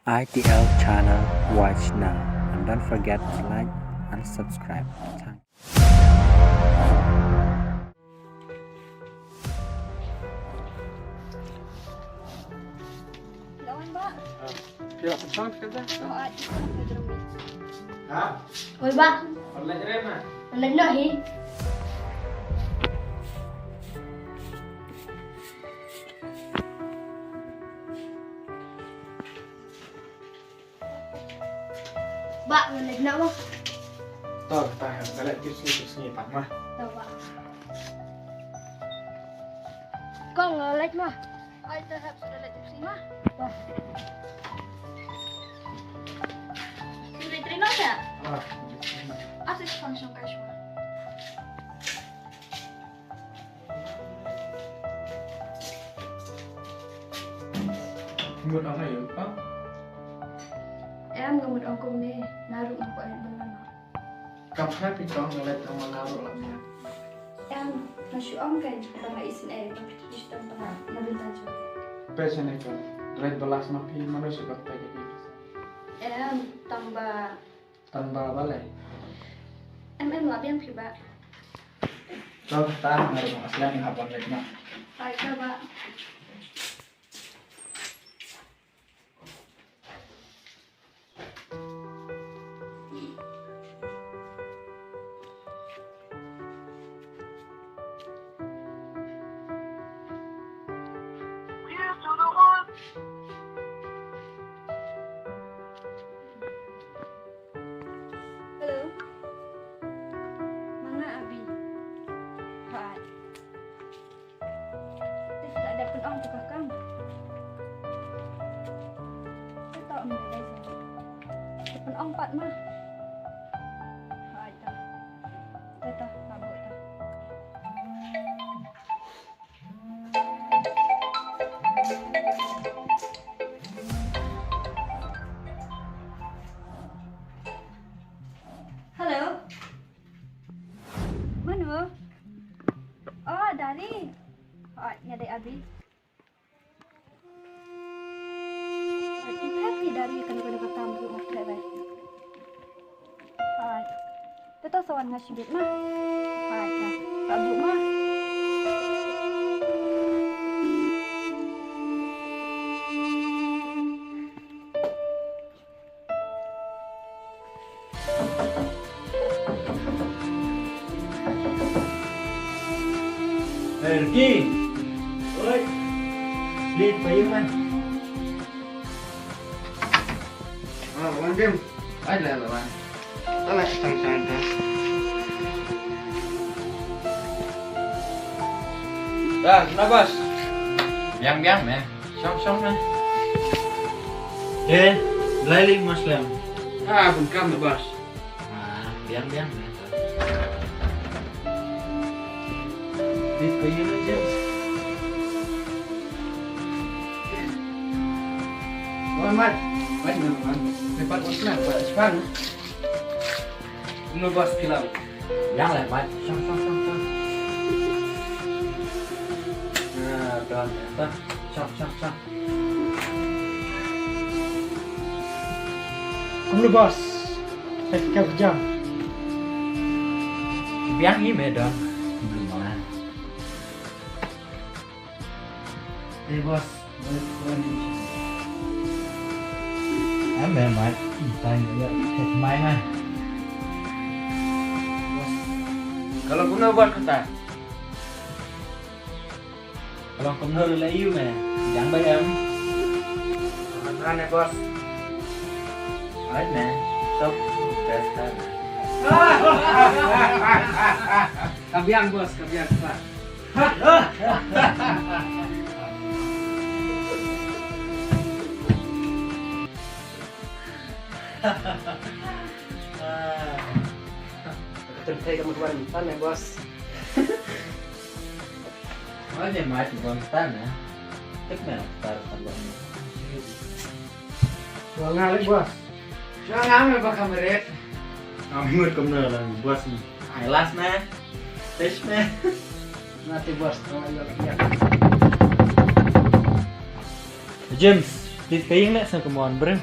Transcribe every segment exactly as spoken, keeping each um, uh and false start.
I T L channel, watch now, and don't forget to like and subscribe. Thank Oi, Bah. Online noh hi. Bah, nga leit noh, Bah. To, ta, nga leit tipsngi, tipsngi pat, Mah. To, Bah. Kong, nga leit, Mah. Ai, ta, hap, sudah leit tipsngi, Mah. To. Nga leit ri noh, ta? Ah, tipsngi, Mah. Asa si function kai shwa. Mut ong aïu, Kong? Em, nga mut ong kumne, naruh nga kwah leit bylla noh. Kam hap ïa, Kong, nga leit tang ma naruh lah mynta. Em, nga shu ong kein ba nga isynei ba phi shu tang tang na bynta jong. Phi shu ne, Kong. Leit bylla noh phi, mano shu ban peit ïa phi. Em, tang ba Tang ba balei? Em, em, lah biang phi, Bah. To, ta, nga ruh nga sliang, nga hap ban leit noh. Bye, Bah. Hello. Ma nga, Abi? Hooid. Te sa da pynong tu ka kam. Te to, ym dei sa. Te pynong pat, Ma. Hooid, to. Te to, ka bok to. Hello. Mano? Oh, Dari. Oh, nga dei Abi. Ai, ita ki Dari kano kano ka kam ruh nga khleh bai. Ai. Te to sa wan nga shibit, Ma. Ai, ka. Ka bok, Ma. Hey, Ricky. Oi. Lit, payung, man. Ah, wan, Jim. Ai, la, la, wan. Ta la, tang, tang, tang. Dah, kena, Bos. Biang, biang, meh. Shong, shong, meh. Eh, lai li, Muslim. Ah, bun kam, Bos. Ah, biang, biang, meh. Di kayu aja. Wan, Mat. Mat, wan, Mat. Lepas, wan, Mat. Wan, Mat. Kumno, Bos, kilang? Yang leh, Mat. Shong, shong, shong, shong. Nah, don, ya, ton. Shong, shong, shong. Kumno, Bos? Peit ka jam. Biang hi me don. Belum lah. Eh, Bos. Em, em, Mat. Tang ïa, ïa, tek mai na. Bos. Ka long kumno, Bos, kata? Ka long kumno ruh leh ïa me? Jang ba em. Ka long kumno, Bos? Ai me, top best kan. Ka biang, Bos, ka biang, Bos. Ka tynthei ka mut wan tan, eh, boss. Wan, eh, mait wan tan, eh. Tip me tar tan wan. Wan nga leh, boss. Wan nga me ba ka meret. Am mut kumno lang, boss ni. Ai las me. Tes me. Nga te, boss, tang ïa ka ïa. James, Paying leh sa kumon brem.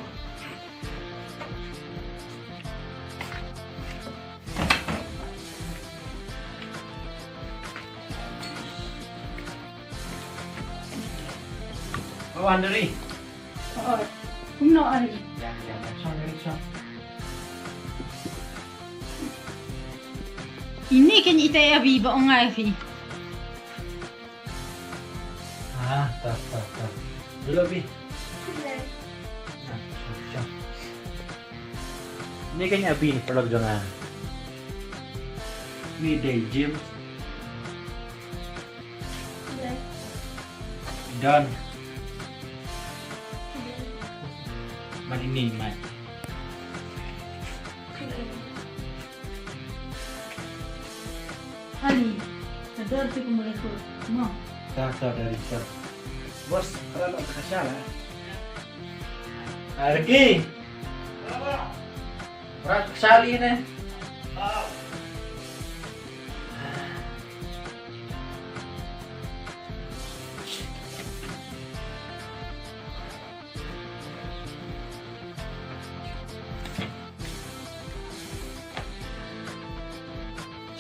Oh, Andri. Oh, kumno Ari? Ya, ya, ya. Song, Ari, song. Ini kan ita ya bi ba ongai fi. Ah, ta, ta, ta. Dulu bi. Song, song, song. Ini kan ya bi ni perlu jangan. Ni day gym. Done. Mat ini, mat. Ali, ka dor ti kumulai ko. Mo. Ta, ta, dari ta. Bos, ala nak kasar lah. Arki. Rat kasali ne.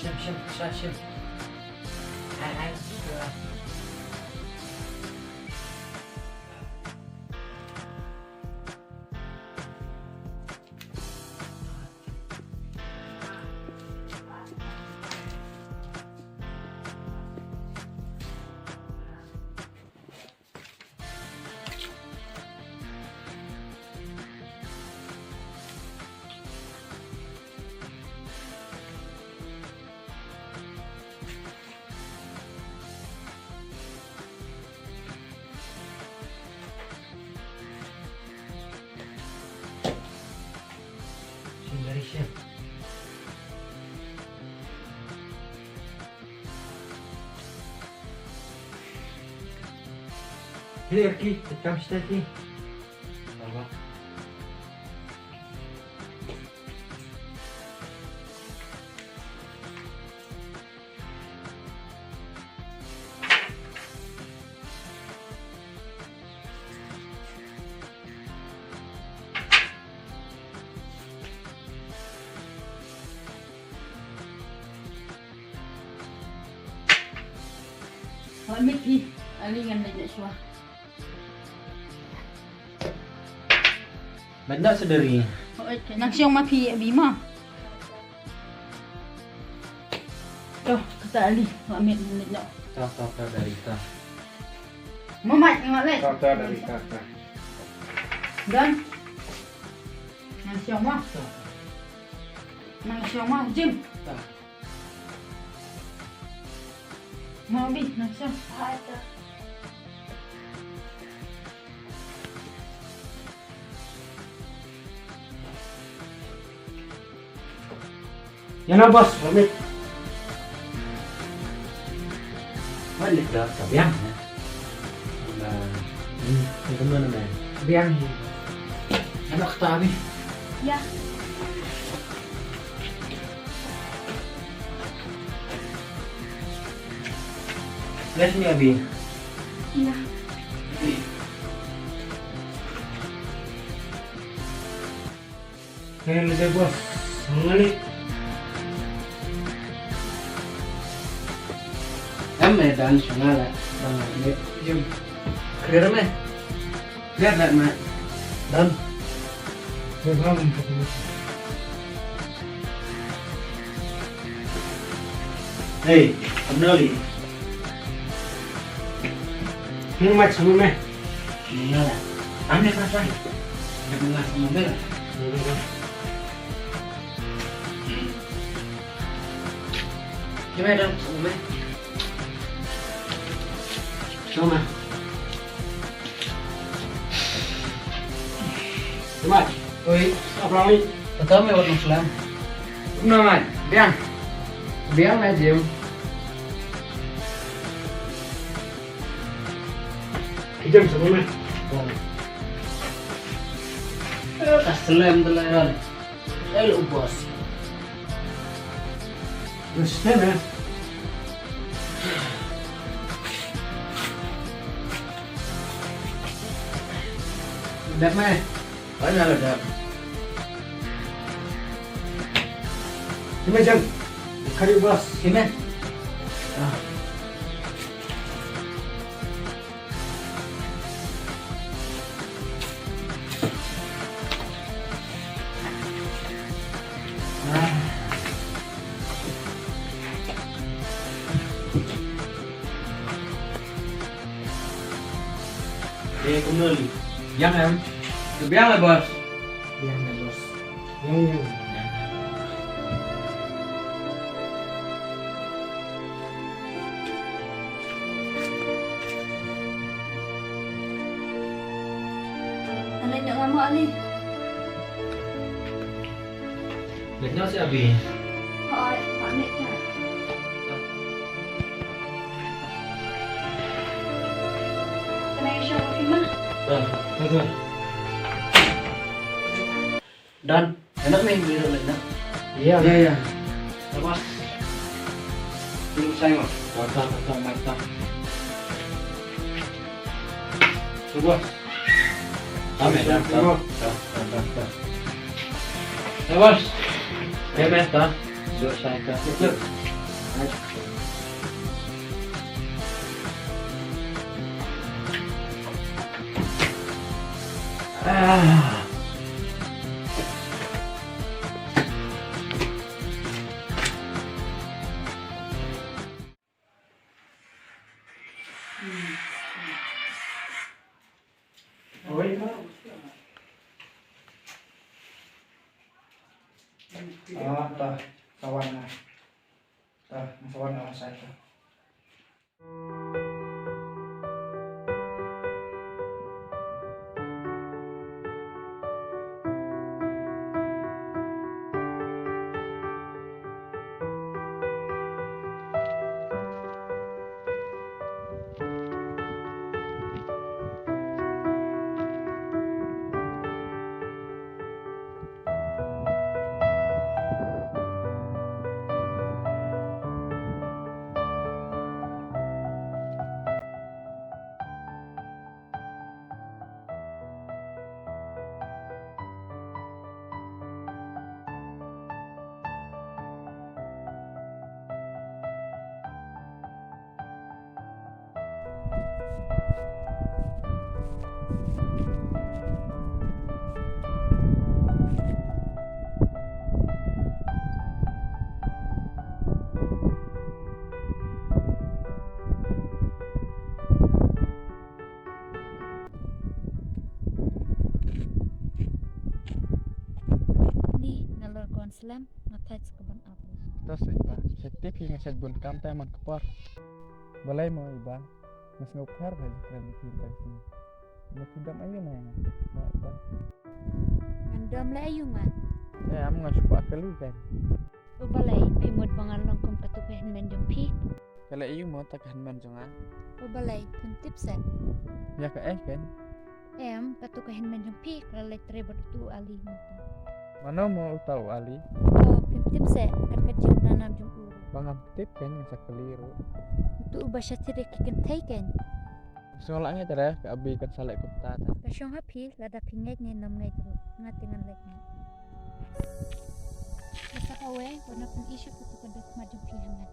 Shim, shim, shim, shim. Ai, ai, shim. Sundari siap. Hei, Arki, tekan start ni. Apa? Wah, mit phi, ali ngan leit noh shuwa. Ban da sendiri. Nang shong ma phi, abi ma. To, kata ali, wah, mit, mit noh. Ta, ta, ta, dari ta. Mamat, ngan leit. Ta, ta, dari ta, ta. Dan. Nang shong ma. Ta. Nang shong ma, Jim. Ta. Mo bi, nang shong. Hai, ta. Ïa na, boss, pamit. Balik dah, ka biang, eh. Nah, hmm, ini teman, eh. Biang, eh. Anak kata, abi. Ya. Let's me, abi. Ya. Hey, lade boss. Ngani. Em, eh, dan shanga la. Bang, eh, jum. Clear me. Clear that, mate. Done. Hey, I'm Noli. Ni, mate, sama me. Ni lah. Ane pasang. Dia pernah sama bela. Gimana dong, sama me? Sama. Gimana? Oi, apa lagi? Kata me wat nang salam. Gimana, man? Biang. Biang, man, Jim. Jam sama, man. Eh, ka slem tu lah, kan. Eh, lu bos. Lu slem, eh. Dep me. Oi, na lo dep. Sime jang. Kari bos. Sime. Ah. Ah. Eh, kumno li? Biang em? Biang lah, bos. Biang lah, bos. Biang, biang. Alai nyok ngamuk ali. Leit noh sha Abi. Hooid, pamit ka. Kane sha Abi ma. Dah, dah, dah. Dan, enak nih, biru enak. Iya. Iya, iya. Lepas. Ini saya mah. Mantap, mantap, mantap. Tunggu. Kami dah. Tunggu. Dah, dah, dah, dah. Ya, bos. Ya, mes dah. Duduk saya dah. Yuk. Ah. Oi. Ah, ta, kawan na. Ta, kawan na sa ta. Ni nalor kon slem, nga thait sa ka ban ap. To sa iba, sa tip hi nga sa bun kam tai man ka por. Balei mo iba, nga sngew pher ba jingkren jong phi mynta ka sngi. Nga phi dom aïu na ïa nga, mo iba. Ngan dom leh aïu nga? Eh, am nga shu kwah kylli kan. U balei, phi mut ba ngan long kum katu ka hynmen jong phi? Ka leh aïu mo ta ka hynmen jong nga? U balei, phim tip seh. Ïa kaei kein? Em, katu ka hynmen jong phi ka la leit trei bad utu u Ali mynta. Mano mo uta u Ali? Oh, phim tip seh, kat ka jingdonam jong u. Ba ngam tip kein nga sa kylli ruh. Utu uba sha thied ïa ki kynthei kein. Sngewlah ngeit re, ka Abi kan sa leh kumta ta. Ka shong ha phi, lada phi ngeit ne ym ngeit ruh, nga te ngan leit noh. Nga sa kawei, wat nang pyni shuh katu ka dohkhmat jong phi ha nga.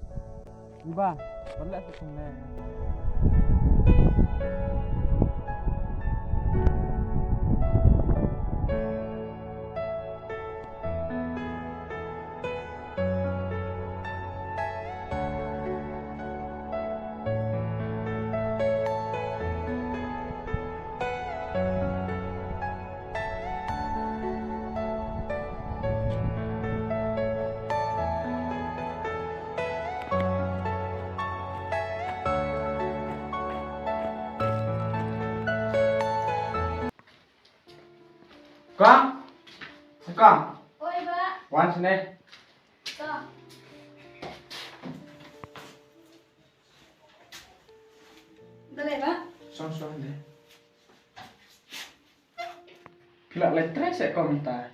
Iba, wat leh shuh kumne. Kong? Kong? Oi, Bah. Wan shane. Kong. Balei, Bah? Shong, shong, de. Phi la leit trei seh kumta?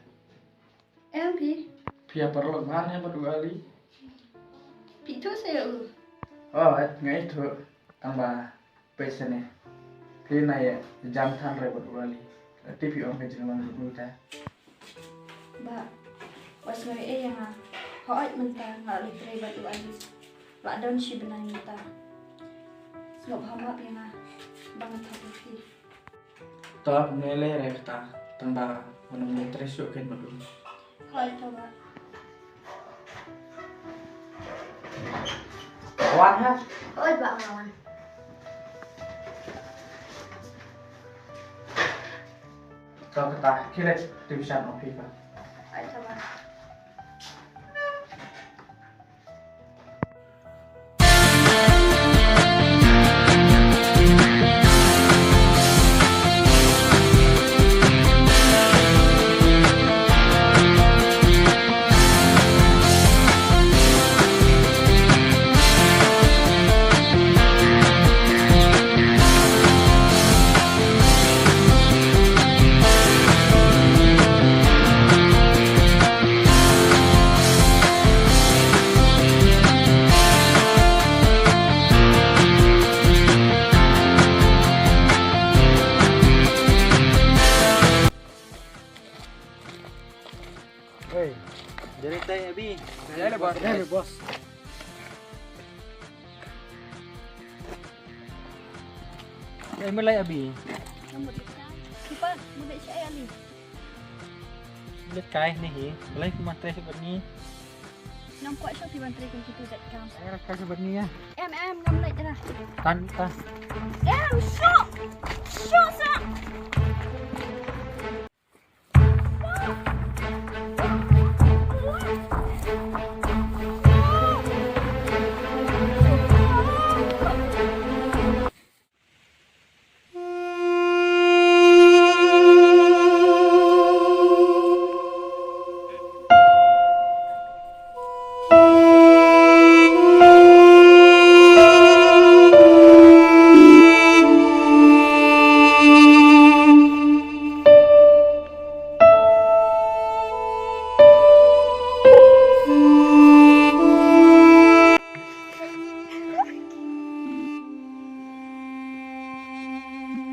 Em phi? Phi ïa paralok bha ne bad u Ali? Phi ithuh seh ïa u? Oh, eh, nga ithuh. Tang ba phi seh ne. Phi nang ïa jam than re bad u Ali. Te phi ong ka jingwan ruh mynta. Bah, wat sngew ei ïa nga. Hooid mynta nga la leit trei bad u Alice. La don shi bnai mynta. Sngewbha map ïa nga ba nga thok ïa phi. To, ym lei lei re kata, tang ba ngan ym leit trei shuh kein bad u. Hooid to bah. Wan ha? Hooid bah, nga wan. To kata, khie leit tuition ong phi bah. Hooid to bah. Hey, jari tai Abi. Jari bos. Jari bos. Hey, mulai Abi. Namut kita. Kipa, mulai si Ali. Mulai kai ni hi. Mulai ku matre si berni. Nam kuat sio kiban tri kum kitu dat kam. Ai raka si berni ya. Em em ngam lek jena. Tan ta. Em sio. Sio sa.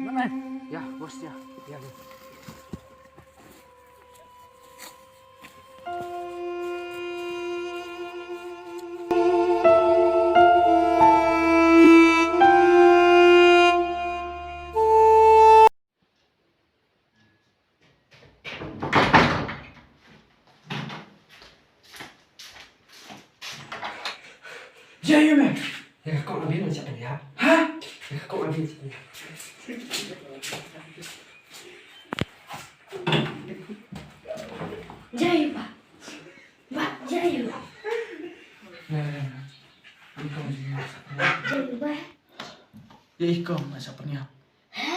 Mana? Ya, bos ya. Ya, bos. Jai ïa me. Ïa ka kong Abi ngan sa pynïap. Ha? Ïa ka kong Abi ngan sa pynïap. Jai ba. Ba jai ba. Ïa, ïa, ïa. Ïa ka kong Abi ngan sa pynïap. Jai ba. Ïa ka kong ngan sa pynïap. Ha?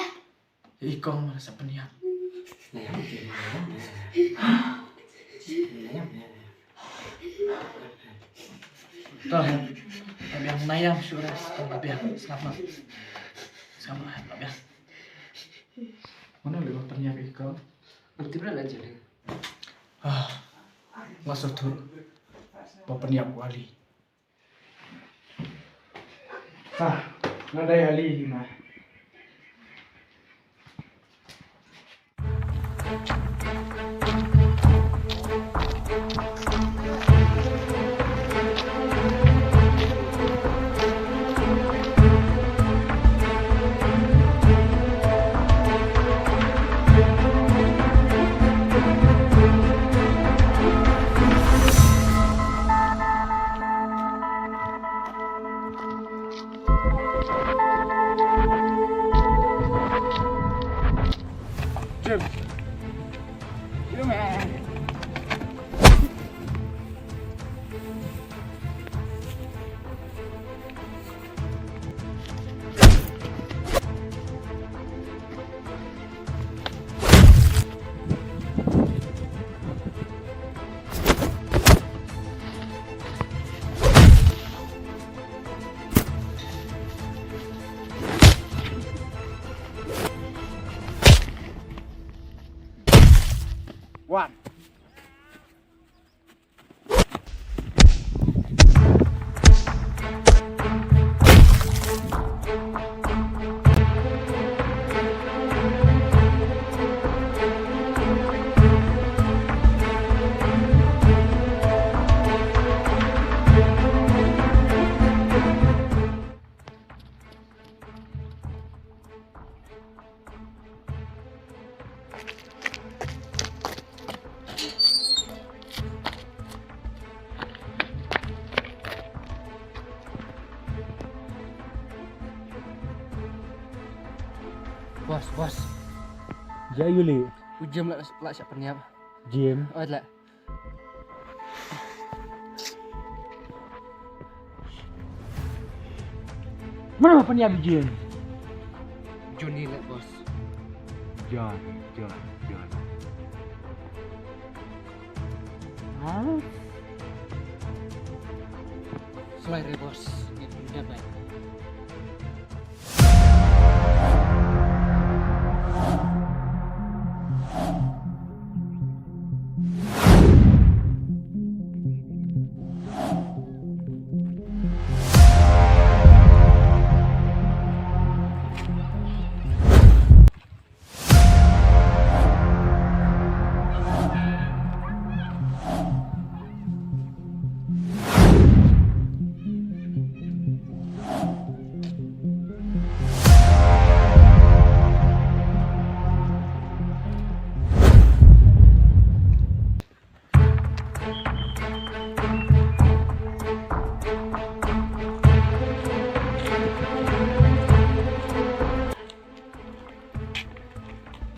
Ïa i kong ma sa pynïap. To, la biang, naiam shuh re, la biang, sngap ma. Sngap ma, la biang. Mano lei ba pynïap ïa i kong? Ngan tip re la jale. Ah, nga sngewthuh ba pynïap u Ali. Ha, nga dei Ali hi ma. Jim. Jim, eh. One. Ayu li. U Jim lah, lah siap peniap. Jim. Oh, lah. Mana peniap Jim? Johnny lah, bos. John, John, John. Hah? Sorry, bos. Ini penjabat.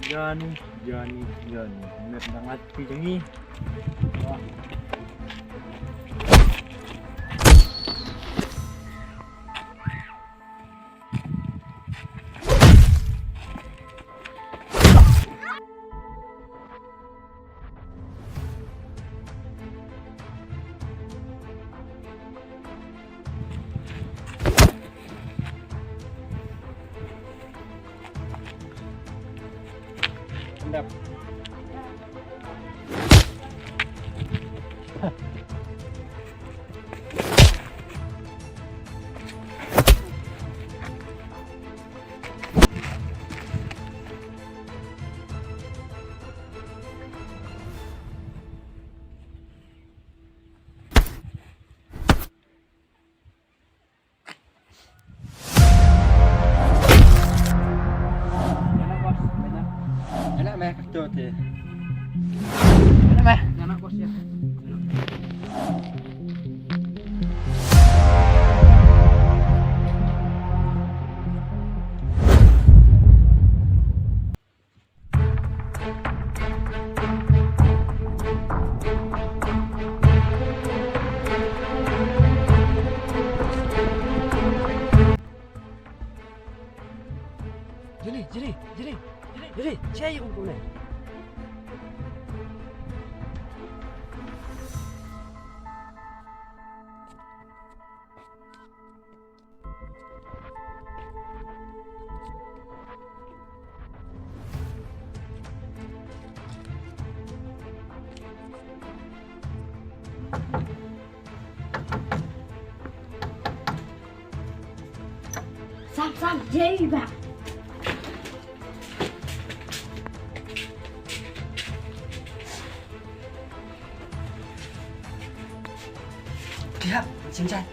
Jani, jani, jani. Met nang ati jani. Endap. Enak meh, kak tu ti. Enak meh. Enak bos ya. Juli, Juli, Juli, Juli, Juli, siapa yang pukul ni? Sam, Sam, jai ba. Kihap, Sinjan.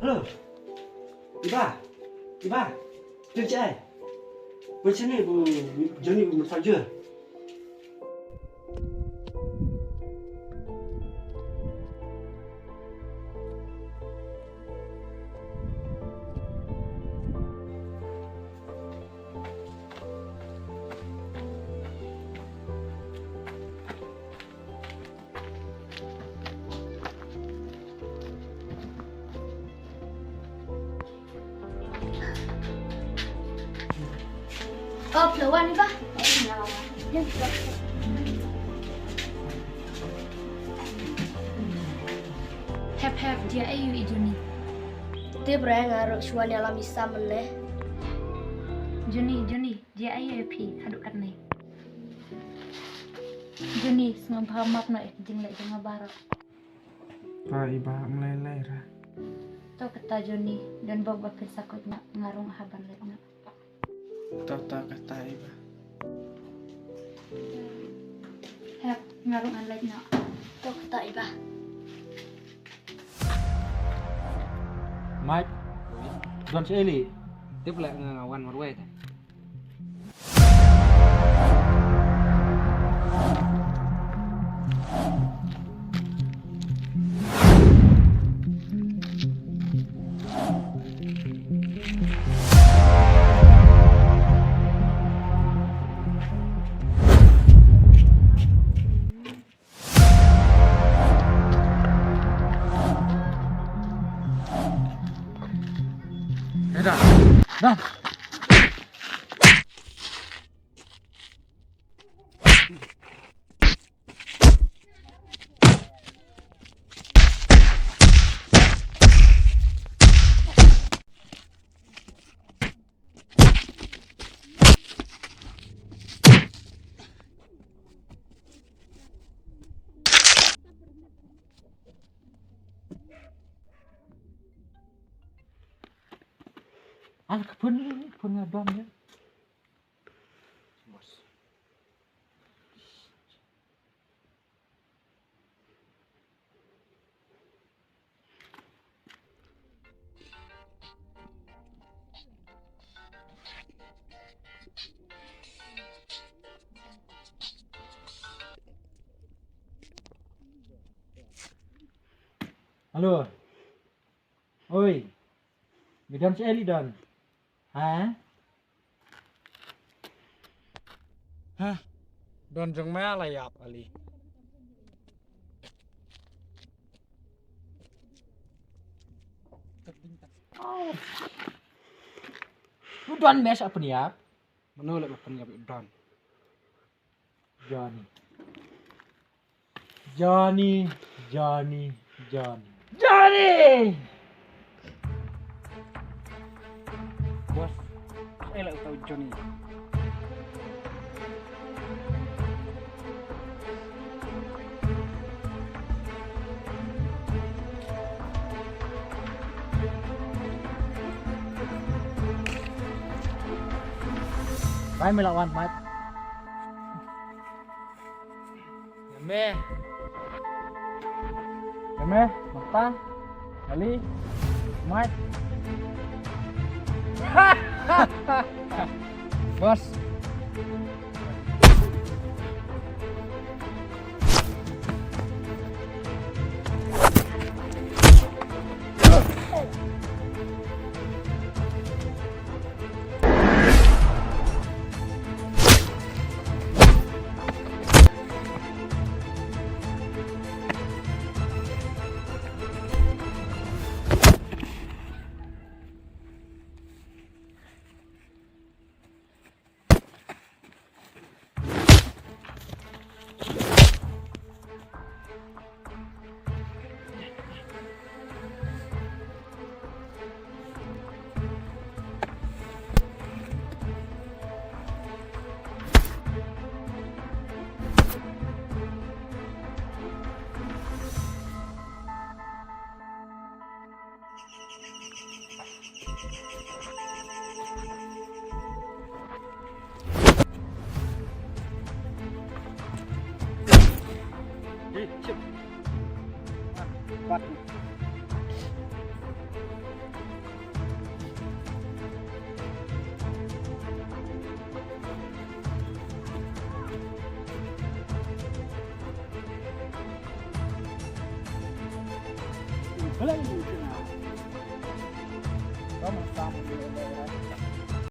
Hello. Iba. Iba. Pynshai. Pynshai ni bu Johnny bu mensajur. Oh, phi la wan ba? Hep hep, jia aiu i Juni? Te bre nga ruh shuwa ïalam i Sam ne. Juni, Juni, jia aiu i phi haduh katne? Juni, sngewbha map noh ïa ki jingleh jong nga baroh. To Iba, ym lei lei ra. To kata Juni, don bok ba phin sa koit noh, nga rung hap ban leit noh. To to kata Iba. Hep, nga rung ngan leit noh. To kata Iba. Mike. Don sha eli. Tip la nga wan marwei ta. Ala ka phone, phone nga don ya. Hello. Oi. Mi don sha eli don. Ha? Ha? Don jong me la ïap ali. U don me sha pynïap. Mano la pynïap u don. Johnny. Johnny, Johnny, Johnny. Johnny! Bos, eh lah tahu Johnny. Bye, Melawan, Mike. Yame. Yame, Mata, Ali, Mike. Bos.